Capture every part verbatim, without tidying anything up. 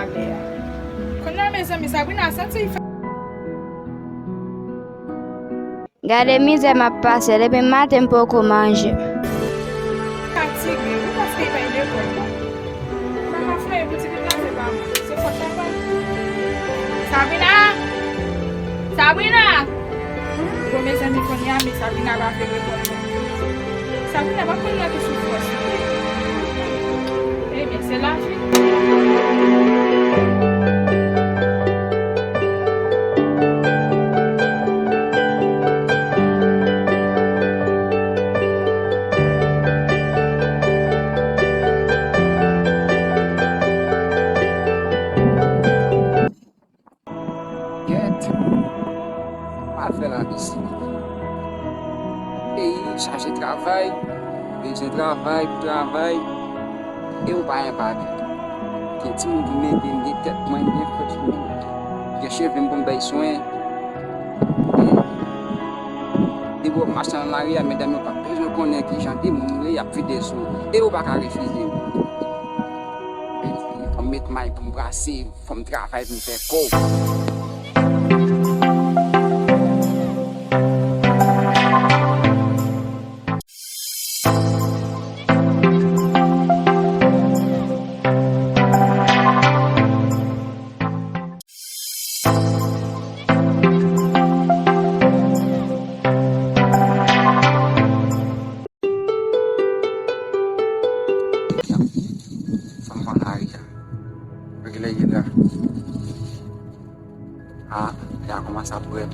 Kounye a, mezanmi, Sabrina santi l fè. Gade mizè m ap pase, depi maten m poko manje. Fatige wi, paske li pa lekòl la. Papa fè pou ti pitit la, se pa mwen. Se fòt papa. Sabrina! Sabrina! Bon, mezanmi, kounye a, men Sabrina pa vle reponn mwen. Sabrina pa konn nan ki soufrans li ye. Ebyen, se lavi. Kèt. Mal fè la mesi. Peyi chaje travay, bezwen travay pou travay, e ou pa gen pa ditou. Gen timoun pou m ede, m gen tèt mwen, m gen frè timoun, gen cheve m pou m bay swen. Depi w ap mache nan lari a, medam yo pa bezwen konnen kijan de moun ou ye, y ap vide sou ou. E ou pa ka refize yo. Fò m met may pou m brase, fò m travay pou m fè kòb. Fanm pa lari a. Regle ye la. Ah, ya kòmanse ap prè.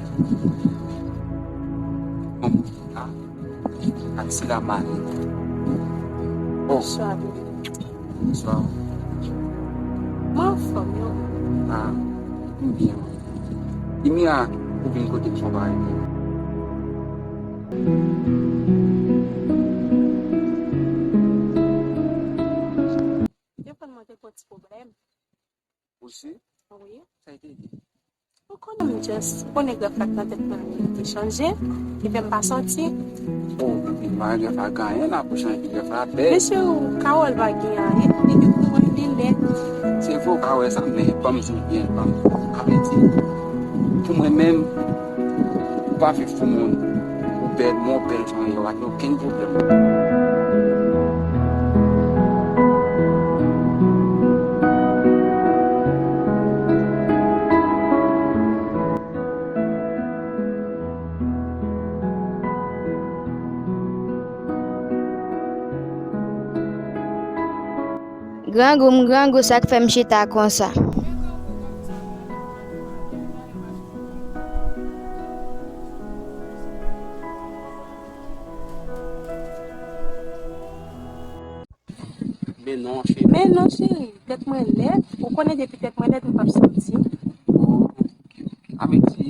Bon, ah, ak sila male. Oh. Bonswa, bebe. Bonswa. Kòman w anfòm yo? Ah, m byen wi. Di m ya, ou vin kote m son bagay. Defann mwen te gon ti pwoblèm. Ou si? Wi. Sa e te ye? Ou konnen m just, ou konnen grèf la k nan tèt mwen li te chanje, li fè m pa sòti. Oh, bebe, m pa wè grèf la gen anyen la pou chanje, grèf la bèl. Mesye, Carole pa gen anyen, li te pou mwen li nèt. Se vre w ka wè sa, men ban m di w byen, ban m, sa vle di, pou mwen menm, ou pa viv pou moun. Ou bèl, mwen w bèl jan w ye, w pa gen okenn pwoblèm. Grangou m grangou, sa k fè m chita konsa? Men non, cheri. Men non, cheri. Tèt mwen lèd. Ou konnen depi tèt mwen lèd, m p ap sòti. Oh, ok, ok. Sa vle di,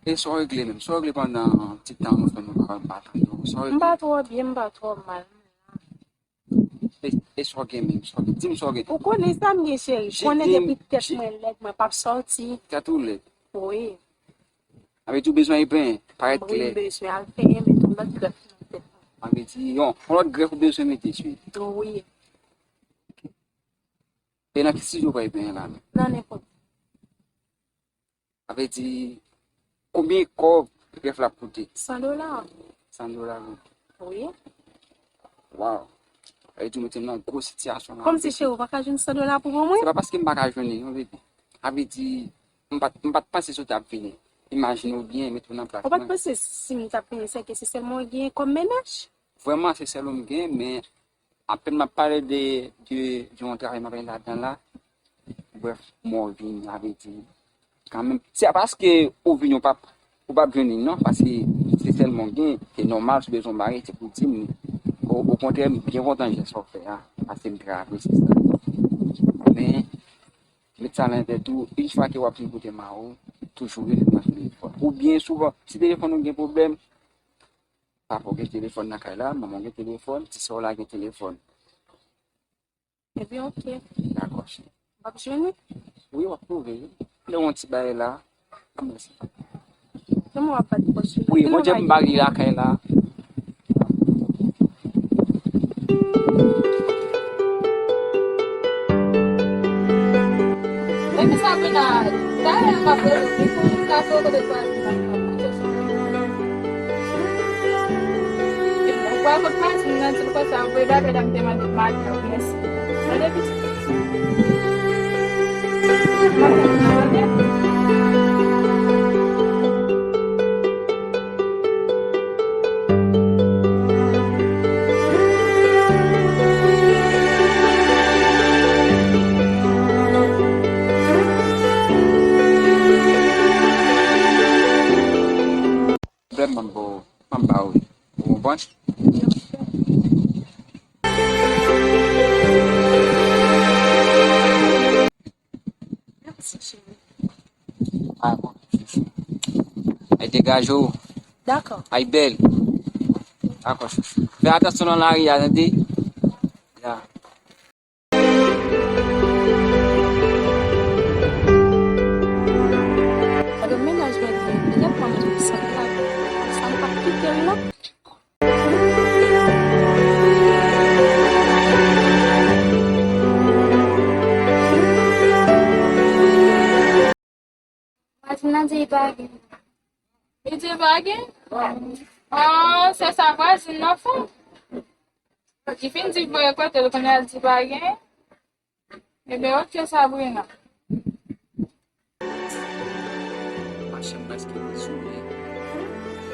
e sa w regle menm? Sa w regle pandan ti tan nou fè nou pa, pa tande w? Sa w regle? M pa twò byen, m pa twò mal. E, e sa w gen menm? Sa w gen? Di m sa w gen. Ou konnen sa m gen, cheri. Konnen depi tèt mwen lèd, mwen p ap sòti. Tèt ou lèd? Wi. Sa vle di w bezwen al penyen, parèt klè. Wi, m bezwen al penyen, mete yon lòt grèf nan tèt mwen. Sa vle di, yon, yon lòt grèf ou bezwen mete, cheri? Wi. E nan ki estidyo w pral penyen la menm? Nan nenpòt. Sa vle di, konbyen kòb grèf la ap koute? San dola. San dola goud. Wi. Waw. Sa vle di w mete m nan gwo sitiyasyon la. Kòmsi cheri, ou pa ka jwenn san dola pou ban mwen? Se pa paske m pa ka jwenn li non, bebe. Sa vle di, m pa t, m pa t panse si w t ap vini. Imajine w byen, mete w nan plas mwen. Ou pa t panse si m t ap vini, sèke se sèl mwen w gen kòm mennaj? Vrèman, se sèl ou m gen, men apèn m ap pale de, de, de yon travay m ap al ladan la. Brèf, mwen w vini, sa vle di, kanmenm. Se pa paske ou vini, ou p ap, ou p ap jwenn li, non, paske se sèl mwen w gen, se nòmal, si w bezwen yon bagay, se pou w di m li. O, okontrè, m byen kontan jès sa w fè a, paske m trè apresye sa. Men, met sa nan tèt ou, yon fwa ke w ap fin kote mari w, toujou rele m nan telefòn. Oubyen souvan, si telefòn ou gen pwoblèm, papa w gen telefòn nan kay la, manman w gen telefòn, ti sè w la gen telefòn. Ebyen, oke. Dakò, cheri. W ap jwenn li? Wi, w ap twouve, wi. Lè w yon ti bagay la, a mèsi. Kòman w ap bat pòs ou? Wi, Bondye m ba li lakay la. Epi Sabrina, talè m ap rele w, li pou m ka fè w kote Prazina, m ap chèche w. Epi lè w pral kot Prazina, di l konsa, voye dapè dam te mande m maryaj, mèsi. Tande pitit. Pwoblèm m ap ba w, m ap ba w, ou konprann? Mèsi, cheri. Ah, bon. Ay, degaje w. Dakò. Ay, bèl. Dakò, chouchou. Fè atansyon nan lari a, tande? Ya. Gade mennaj mwen li, li ap pran mwen pou sanblab. Sa m p ap kite l non. Vwazin nan di li pa gen. Li di li pa gen? Ah, se sa vwazin nan fè. Li fin di voye kote l, kounye a l di pa gen. Ebyen, oke, Sabrina. Machann baz ki te sou li.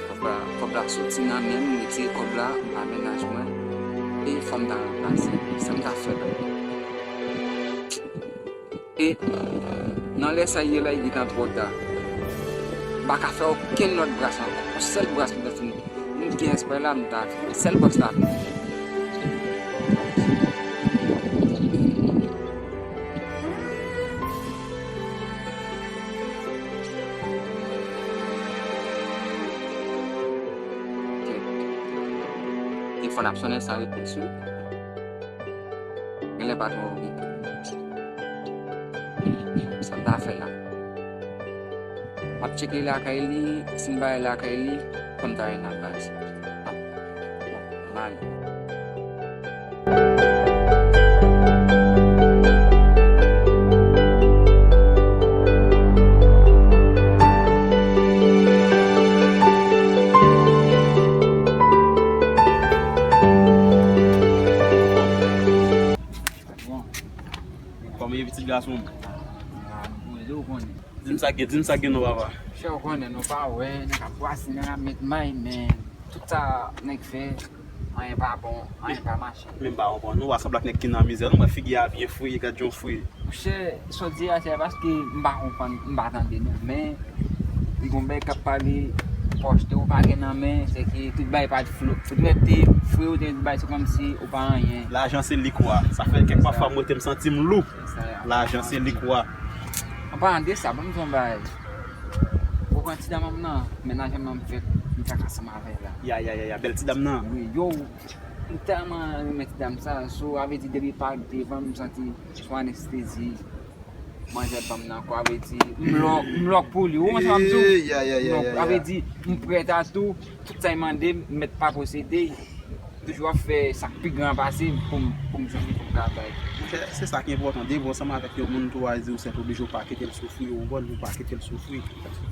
Kòb la, kòb la soti nan men m, m retire kòb la, m ba mennaj mwen. E fò m ta ranplase. Sa m ta fè la? E nan lè sa ye la, li gentan twò ta. M pa ka fè okenn lòt bras ankò. Yon sèl bras m ta fini. M gen espwa la, m ta fini. Sèl bras la fini. Telefòn ap sonnen san refleksyon. Genlè patwon okipe. Sa m ta fè la? M ap tcheke lakay li, si m pa wè lakay li, fò m ta wè nan baz. Bon, m ale. Kòman ye pitit gason m? Ah, m konn, ou konnen. Di m sa k gen, di m sa k gen non papa. Chè, ou konnen, nou pa wè, nèg ap bwase, nèg ap met may, men tout sa nèg fè, anyen pa bon, anyen pa mache. Men m pa konprann, nou pa sanble ak nèg ki nan mizè, nou wè figi a byen fri, gad jan w fri. Monchè, sa w di a, se paske m pa konprann, m pa tande non, men li gon bèy k ap pale, pòs te ou pa gen nan men, se ke tout bay pa t flo, tout nèg te fre ou te bay, se kòmsi ou pa anyen. Lajan se lik wa, sa fè kèk pafwa mwen te m santi m lou. Lajan se lik wa. An palan de sa, ban m di w yon bagay. Ou konn ti dam nan, mennaj mwen m fèk m fèk ansanm avè l la. Ya, ya, ya, ya, bèl ti dam nan. Wi, yo, m tèlman renmen ti dam sa, so, sa vle di depi pa devan m, m santi sou anestezi. Manzè ban m nan ankò, sa vle di, m lòk, m lòk pou li. Ou konn sa m ap di w? Ya, ya, ya, ya, ya. Sa vle di, m prèt a tou, tout sa l mande m, m mèt pa posede. Toujou ap fè sa k pi gran pase m pou m, pou m jwenn li, pou m ka bay. Monchè, se sa ki enpòtan. Depi w ansanm avèk yon moun tou, a di w sèt oblije w pa kite l soufri, ou konprann, ou pa kite l soufri.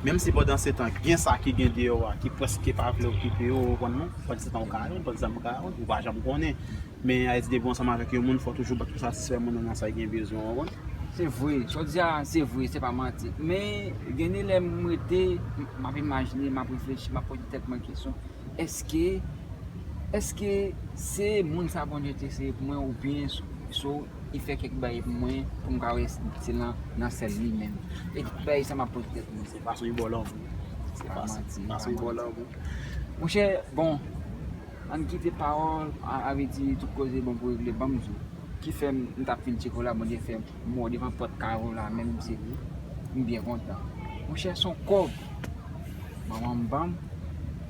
Menm si pandan se tan, gen sa ki gen deyò a, ki prèske pa vle okipe w, ou konprann non? Pandan se tan, ou ka jwenn, pandan se tan, ou ka jwenn, ou pa janm konnen. Men, a di depi w ansanm avèk yon moun, fò w toujou bat pou satisfè moun nan, nan sa l gen bezwen, ou konprann? Se vre, sa w di a, se vre, se pa manti. Men, gen de lè m rete, m, m ap imajine, m ap reflechi, m ap poze tèt mwen kesyon. Èske, èske se moun sa Bondye te sere pou mwen oubyen so, so, li fè kèk bagay pou mwen pou m ka rete nan, nan sèl li menm? E tout bagay sa m ap poze tèt mwen. Se pa sou bò lanmou. Se pa manti, se pa manti. Monchè, bon, ann kite pawòl, a, a vle di tout koze bon pou regle, ban m di w. Ki fè m, m t ap fin tcheke w la, Bondye fè m wè w devan pòt kay ou la, menm si m byen kontan. Monchè, se yon kòb manman m ban m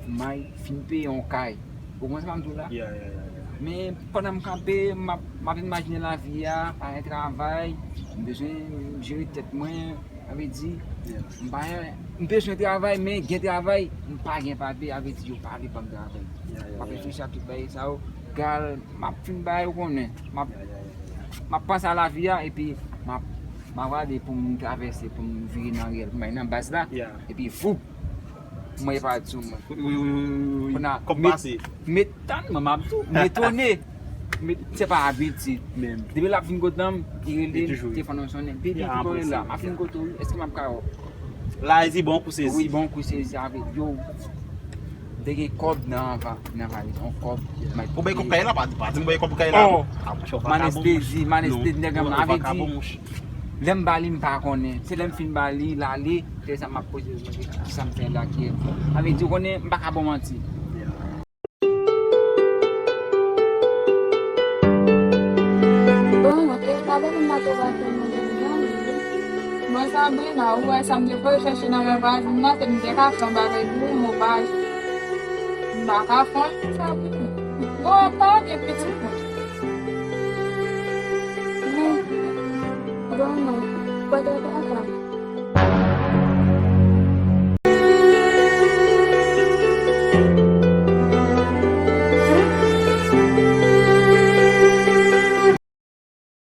pou m al fin peye yon kay. Ou konprann sa m ap di w la? Ya, ya, ya, ya. Men pandan m kanpe, m ap, m ap imajine lavi a, pa gen travay, m bezwen jere tèt mwen, sa vle di, m pa, m bezwen travay, men gen travay, m pa gen papye, sa vle di, yo pa vle ban m travay. Ya, ya, ya. M ap reflechi a tout bagay sa yo, gal, m ap fin bay, ou konnen, m ap, m ap panse a lavi a, epi m ap M ap gade pou m travèse, pou m vire nan riyèl, pou m al nan baz la. Epi voup, mwen pati sou mwen. Wi, wi, wi, wi. Kounye a, Kòm met- pase. M etann, mwen m ap tou, m etone. Men se pa abitid. Menm. Depi l ap vin kote m, li Li rele, toujou. Telefòn nan sonnen. Baby, Ya, ki kote anprese. La? M ap vin kote ou, èske m ap ka wè w? La, li di bon kou sezi. Wi, bon kou sezi avè yo. M te gen kòb nan va, nan valiz, yon kòb. Ou bay kòb kay la, pa pa di m bay kòb kay la. Oh. Ah, monchè, ou M anestezi, m anestezi nèg la, m ap di. Monchè. Lè m ba li, m pa konnen. Se lè m fin ba li, l ale, se sa m ap poze, mwen di, ki sa m fè la, ki. Avè di, ou konnen, m pa ka ba w manti. Bon, e pa de moun nan te va fè mwen de byen. Mwen Sabrina, ou wè sa m te voye chèche nan men vwazin nan, te m te ka fè yon bagay pou ou, mwen pa, m pa ka fè anyen Sabrina. Bon, pa gen pitit mwen. Men, bon, non, kote papa m?